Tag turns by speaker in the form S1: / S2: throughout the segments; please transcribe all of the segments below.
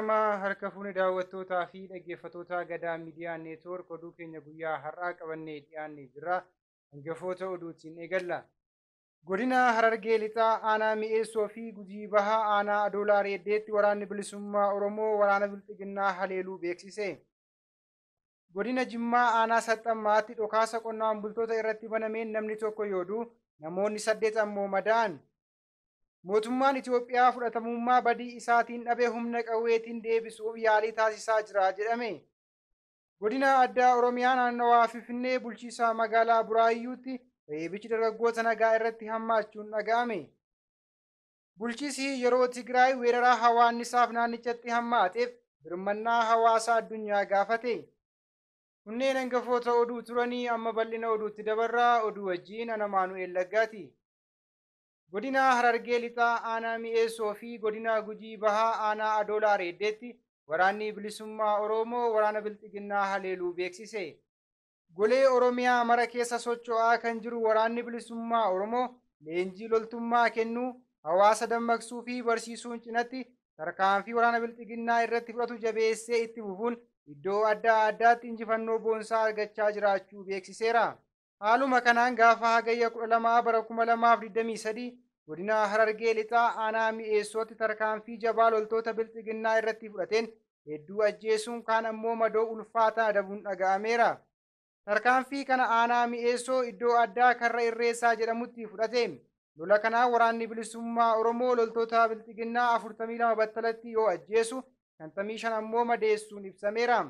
S1: Ashamaa harka fuune daawwattootaa fi dhaggeeffattoota Gadaa Miidiyaa Neetwoork oduu keenya guyyaa har'aa qabannee dhiyaannee jirra. Hangafoota oduutiin eegalla. Godina Harargee Lixaa Aanaa Mi'eessoo fi Gujii Bahaa Aanaa Adoolaa Reeddeetti waraanni bilisummaa Oromoo waraana Bilxiginnaa haleeluu beeksise. Godina Jimmaa Aanaa Saxxammaatti dhokaasa qonnaan bultoota irratti banameen namni tokko yoo du'u namoonni 8 ammoo madaa'an. Mootummaan Itoophiyaa fudhatamummaa badii isaatiin dhabe humna qawweetiin deebisuuf yaalii taasisaa jira jedhame. Godina Addaa Oromiyaa naannawaa Finfinnee bulchiisaa magaalaa Buraayyuutti reebichi dargaggoota nagaa irratti hammaachuun dhaga'ame. Bulchiisi yeroo Tigraay weerara hawaannisaaf naannichatti hammaateef birmannaa hawaasa addunyaa gaafate. Kunneen hangafoota oduu turanii amma bal'ina oduutti dabarraa oduu wajjin ana Maanu'eel Laggaati. Godina Harargee Lixaa Aanaa Mi'eessoo fi Godina Gujii Bahaa Aanaa Adoolaa Reeddeetti waraanni bilisummaa Oromoo waraana Bilxiginnaa haleeluu beeksise. Golee Oromiyaa mara keessa socho'aa kan jiru waraanni bilisummaa Oromoo leenjii loltummaa kennuu, hawaasa dammaqsuu fi barsiisuun cinatti tarkaanfii waraana Bilxiginnaa irratti fudhatu jabeessee itti fufuun iddoo adda addaatti injifannoo boonsaa argachaa jiraachuu beeksiseera. Haaluma kanaan gaafa hagayya 12 bara 2023 godina Harargee Lixaa Aanaa Mi'eessootti tarkaanfii jabaa loltoota Bilxiginnaa irratti fudhateen hedduu ajjeesuun kaan ammoo madoo ulfaataa adabuun dhaga'ameera. Tarkaanfii kana Aanaa Mi'eessoo iddoo addaa Karra Irreessaa jedhamutti fudhate. Lola kanaa waraanni bilisummaa Oromoo loltoota Bilxiginnaa 42 battalatti yoo ajjeesu 55 ammoo madeessuun ibsameera.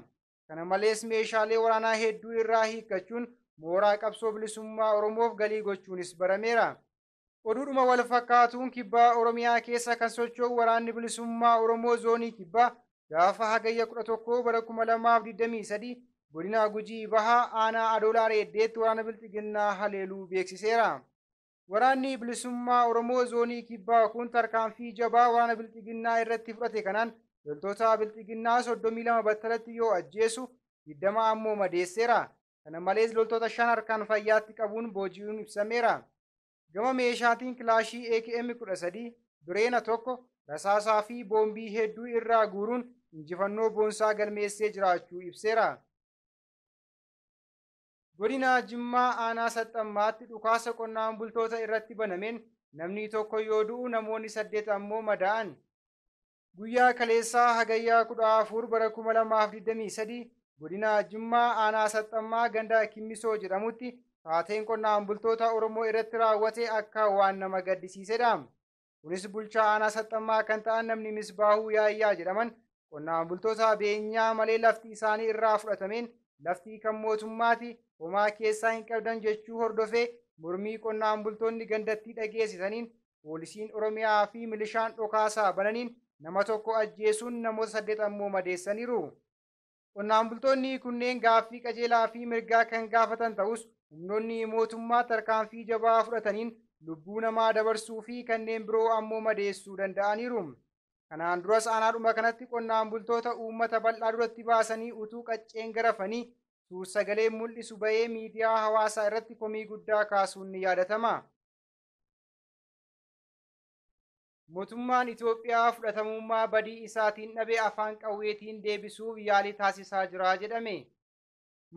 S1: Kana malees meeshaalee waraanaa hedduu irraa hiikkachuun mooraa qabsoo bilisummaa Oromoof galii gochuunis barameera. Oduudhuma wal fakkaatuun kibbaa Oromiyaa keessa kan socho'u waraanni bilisummaa Oromoo zoonii kibbaa gaafa hagayya 11 bara 2023 godina Gujii Bahaa Aanaa Adoolaa Reeddeetti waraana Bilxiginnaa haleeluu beeksiseera. Waraanni bilisummaa Oromoo zoonii kibbaa kun tarkaanfii jabaa waraana Bilxiginnaa irratti fudhate kanaan loltoota Bilxiginnaa 32 battalatti yoo ajjeesu 20 ammoo madeesseera. Kana malees loltoota 5 harkaan fayyaatti qabuun booji'uun ibsameera. Gama meeshaatiin kilaashii AKM 13, bireena 1, rasaasaa fi boombii hedduu irraa guuruun injifannoo boonsaa galmeessee jiraachuu ibseera. Godina Jimmaa Aanaa Saxxammaatti dhukaasa qonnaan bultoota irratti banameen namni tokko yoo du'u namoonni 8 ammoo madaa'an. Guyyaa kaleessaa hagayyaa 14 bara 2023 godina Jimmaa Aanaa Saxxammaa ganda Kimmisoo jedhamutti taateen qonnaan bultoota Oromoo irratti raawwate akka waan nama gaddisiisedha. Kunis bulchaa Aanaa Saxxammaa kan ta'an namni Misbaahuu Yaayyaa jedhaman qonnaan bultoota beenyaa malee lafti isaanii irraa fudhatameen lafti kan mootummaati homaa keessaa hin qabdan jechuu hordofee mormii qonnaan bultoonni gandattii dhageessisaniin poolisiin Oromiyaa fi milishaan dhokaasaa bananiin nama tokko ajjeesuun namoota 8 ammoo madeessaniiru. Qonnaan bultoonni kunneen gaaffii qajeelaa fi mirgaa kan gaafatan ta'us humnoonni mootummaa tarkaanfii jabaa fudhataniin lubbuu namaa dabarsuu fi kanneen biroo ammoo madeessuu danda'aniiru. Kanaan duras aanaadhuma kanatti qonnaan bultoota uummata bal'aa duratti baasanii utuu qacceen garafanii suur-sagalee mul'isu bahee miidiyaa hawaasaa irratti komii guddaa kaasuun ni yaadatama. Mootummaan Itoophiyaa fudhatamummaa badii isaatiin dhabe afaan qawweetiin deebisuuf yaalii taasisaa jira jedhame.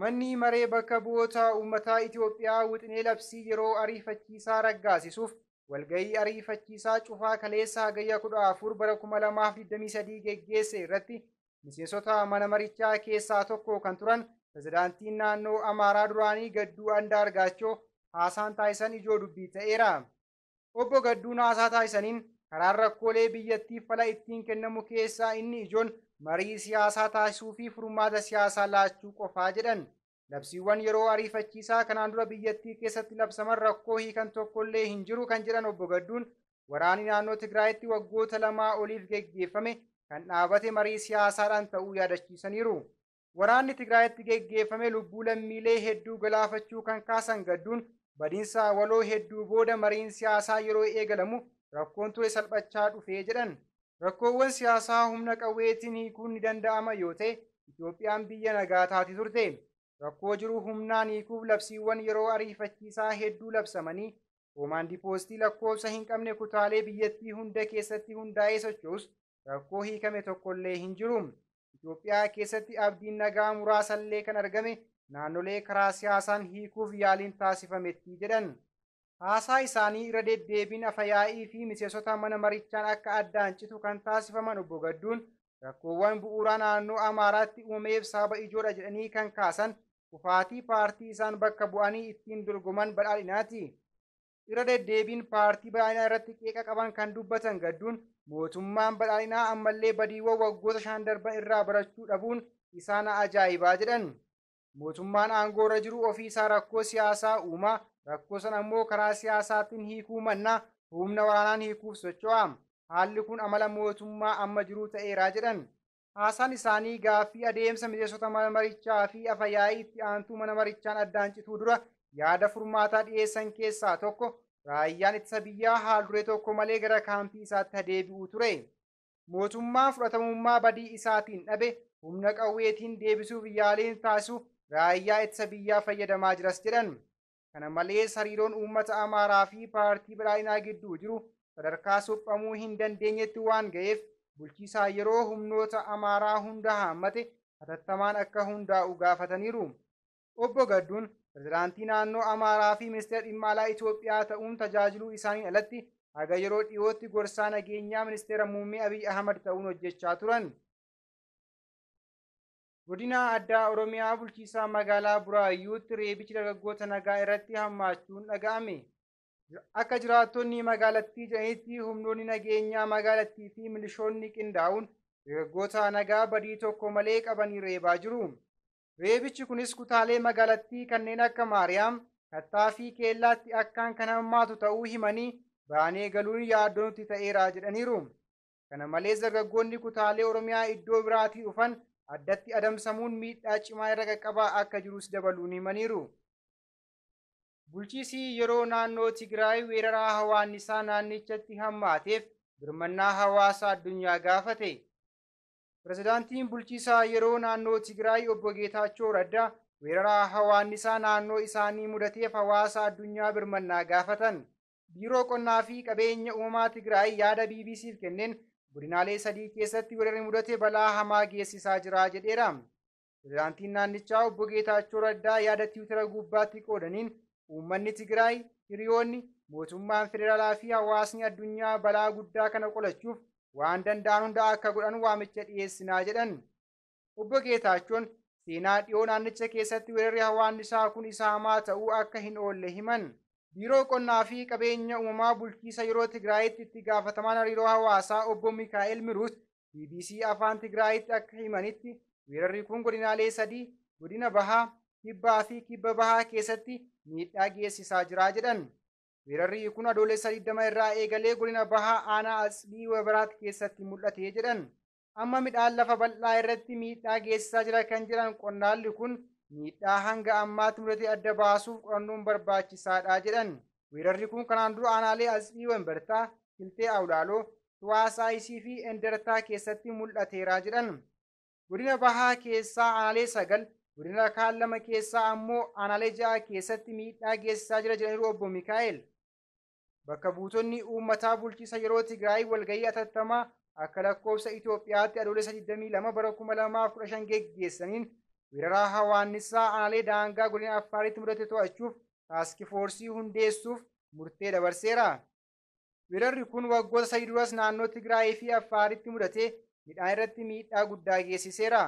S1: Manni maree bakka bu'oota uummataa Itoophiyaa wixinee labsii yeroo ariifachiisaa raggaasisuuf walgahii ariifachiisaa cufaa kaleessa hagayya 14 bara 2023 geggeesse irratti miseensota mana marichaa keessaa tokko kan turan pirezidaantiin naannoo Amaaraa duraanii Gadduu Andaargaachoo haasaan taasisan ijoo dubbii ta'eera. Obbo Gadduun haasaa taasisaniin karaan rakkoolee biyyattiif fala ittiin kennamu keessaa inni ijoon marii siyaasaa taasisuu fi furmaata siyaasaa laachuu qofaa jedhan. Labsiiwwan yeroo ariifachiisaa kanaan dura biyyattii keessatti labsaman rakkoo hiikan tokkollee hin jiru kan jedhan Obbo Gadduun waraanni naannoo Tigraayitti waggoota 2 oliif geggeeffame kan dhaabate marii siyaasaadhaan ta'uu yaadachiisaniiru. Waraanni Tigraayitti geggeeffame lubbuu lammiilee hedduu galaafachuu kan kaasan Gadduun badiinsa waloo hedduu booda mariin siyaasaa yeroo eegalamu rakkoon ture salphachaa dhufee jedhan. Rakkoowwan siyaasaa humna qawweetiin hiikuun ni danda'ama yoo ta'e Itoophiyaan biyya nagaa taati turte. Rakkoo jiru humnaan hiikuuf labsiiwwan yeroo ariifachiisaa hedduu labsamanii koomaandii poostii lakkoofsa hin qabne kutaalee biyyattii hunda keessatti hundaa'ee socho'us rakkoo hiikame tokkollee hin jiru. Itoophiyaa keessatti abdiin nagaa muraasallee kan argame naannolee karaa siyaasaan hiikuuf yaaliin taasifametti jedhan. Haasaa isaanii irra deddeebiin afayaa'ii fi miseensota mana marichaan akka addaan citu kan taasifaman obbo Gadduun rakkoowwan bu'uuraa naannoo Amaaraatti uumameef sababa ijoodha jedhanii kan kaasan kufaatii paartii isaan bakka bu'anii ittiin dorgoman badhaadhinaati. Irra deddeebiin paartii badhaadhinaa irratti qeeqa qaban kan dubbatan Gadduun mootummaan badhaadhinaa ammallee badiiwwan waggoota 5 darban irraa barachuu dhabuun isaan ajaa'ibaa jedhan. Mootummaan aangoo irra jiru ofii isaa rakkoo siyaasaa uumaa, rakkoo sana ammoo karaa siyaasaatiin hiikuu mannaa humna waraanaan hiikuuf socho'a. Haalli kun amala mootummaa amma jiruu ta'eeraa jedhan. Haasaan isaanii gaaffii adeemsa miseensota mana marichaa fi afayaa'ii itti aantuu mana marichaan addaan cituu dura yaada furmaataa dhiyeessan keessaa tokko raayyaan ittisa biyyaa haal duree tokko malee gara kaampii isaatti deebi'uu ture. Mootummaan fudhatamummaa badii isaatiin dhabe humna qawweetiin deebisuuf yaaliin taasisu raayyaa ittisa biyyaa fayyadamaa jiras jedhan. Kana malees hariiroon uummata Amaaraa fi paartii badhaadhinaa gidduu jiru sadarkaa suphamuu hin dandeenyetti waan ga'eef bulchiisaa yeroo humnoota Amaaraa hunda haammate hatattamaan akka hundaa'u gaafataniiru. Obbo Gadduun pirezidaantii naannoo Amaaraa fi ministeera dhimma alaa Itoophiyaa ta'uun tajaajiluu isaaniin alatti haga yeroo dhiyootti gorsaa nageenyaa ministeera muummee Abiy Ahmad ta'uun hojjechaa turan. Godina addaa Oromiyaa bulchiisaa magaalaa Buraayyuutti reebichi dargaggoota nagaa irratti hammaachuun dhaga'ame. Akka jiraattonni magaalattii jedhanitti humnoonni nageenyaa magaalattii fi milishoonni qindaa'uun dargaggoota nagaa badii tokko malee qabanii reebaa jiru. Reebichi kunis kutaalee magaalattii kanneen akka Maariyaam, Kattaa fi Keellaatti akkaan kan hammaatu ta'uu himanii baanee galuun yaaddoo nutti ta'eera jedhaniiru. Kana malees dargaggoonni kutaalee Oromiyaa iddoo biraatii dhufan addatti adamsamuun miidhaa cimaa irra qaqqabaa akka jirus dabaluun himaniiru. Bulchiisii yeroo naannoo Tigraay weeraraa hawaannisaa naannichatti hammaateef birmannaa hawaasa addunyaa gaafate. Pirezidaantiin bulchiisaa yeroo naannoo Tigraay obbo Geetaachoo Raddaa weeraraa hawaannisaa naannoo isaanii mudateef hawaasa addunyaa birmannaa gaafatan. Biiroo qonnaa fi qabeenya uumamaa Tigraay yaada BBCf kenneen godinaalee 3 keessatti weerarri mudate balaa hamaa geessisaa jira jedheera. Pirezidaantiin naannichaa obbo Geetaachoo Raddaa yaada Tiwutara gubbaatti qoodaniin uummanni Tigraay, hiriyoonni, mootummaan federaalaa fi hawaasni addunyaa balaa guddaa kana qolachuuf waan danda'an hunda akka godhan waamicha dhiyeessinaa jedhan. Obbo Geetaachoon seenaa dhiyoo naannicha keessatti weerarri hawaannisaa kun isa hamaa ta'uu akka hin oolle himan. Biiroo qonnaa fi qabeenya uumamaa bulchiisa yeroo Tigraayitti itti gaafatamaan hariiroo hawaasaa obbo Mikaa'el Miruut BBC afaan Tigraayitti akka himanitti weerarri kun godinaalee 3 godina Bahaa, Kibbaa fi Kibba Bahaa keessatti miidhaa geessisaa jira jedhan. Weerarri kun adoolessa 20 irraa eegalee godina Bahaa aanaa Atsbii Weberaat keessatti mul'ate jedhan. Amma midhaan lafa bal'aa irratti miidhaa geessisaa jira kan jedhan qonnaalli kun miidhaa hanga ammaatti mudate adda baasuuf qorannoon barbaachisaadha jedhan. Weerarri kun kanaan dura aanaalee Atsbii Wembertaa, Kiltee Awulaaloo, Tuwaasaayisii fi Endertaa keessatti mul'ateera jedhan. Godina Bahaa keessaa aanaalee 9, godina kaan 2 keessaa ammoo aanaalee 6 keessatti miidhaa geessisaa jira jedhaniiru obbo Mikaa'el. Bakka buutonni uummataa bulchiisa yeroo Tigraay walgahii atattamaa akka lakkoofsa Itoophiyaatti adoolessa 22 bara 2015 geggeessaniin weeraraa hawaannisaa aanaalee daangaa godina Affaaritti mudate to'achuuf taaskii foorsii hundeessuuf murtee dabarseera. Weerarri kun waggoota 3 duras naannoo Tigraay fi Affaaritti mudate midhaan irratti miidhaa guddaa geessiseera.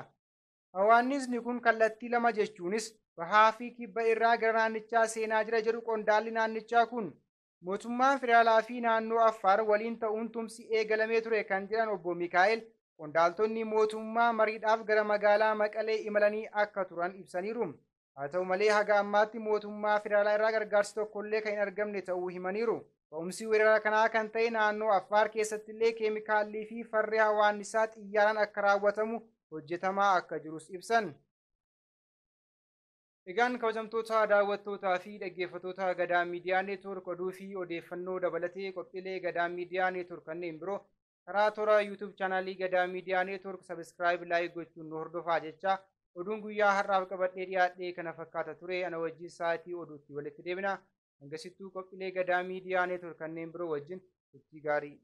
S1: Hawaannisni kun kallattii 2 jechuunis bahaa fi kibba irraa gara naannichaa seenaa jira jedhu qondaalli naannichaa kun. Mootummaan federaalaa fi naannoo Affaar waliin ta'uun tumsi eegalamee ture kan jedhan obbo Mikaa'el qondaaltonni mootummaa mariidhaaf gara magaalaa Maqalee imalanii akka turan ibsaniiru. Haa ta'u malee haga ammaatti mootummaa federaalaa irraa gargaarsi tokkollee kan hin argamne ta'uu himaniiru. Ka'umsi weerara kanaa kan ta'e naannoo Affaar keessattillee keemikaallii fi farri hawaannisaa xiyyaaraan akka raawwatamu hojjetamaa akka jirus ibsan. Egaan kabajamtoota daawwattootaa fi dhaggeeffattoota Gadaa Miidiyaa Neetwoork oduu fi odeeffannoo dabalatee qophiilee Gadaa Miidiyaa Neetwoork kanneen biroo karaa toora YouTube chaanaalii Gadaa Miidiyaa Neetwoork sabiskiraayib laayik gochuun nu hordofaa jecha oduun guyyaa har'aaf qabadhee dhiyaadhee kana fakkaata ture. Ana wajjin sa'aatii oduutti walitti deebina. Hangasittuu qophiilee Gadaa Miidiyaa Neetwoork kanneen biroo wajjin turtii gaarii.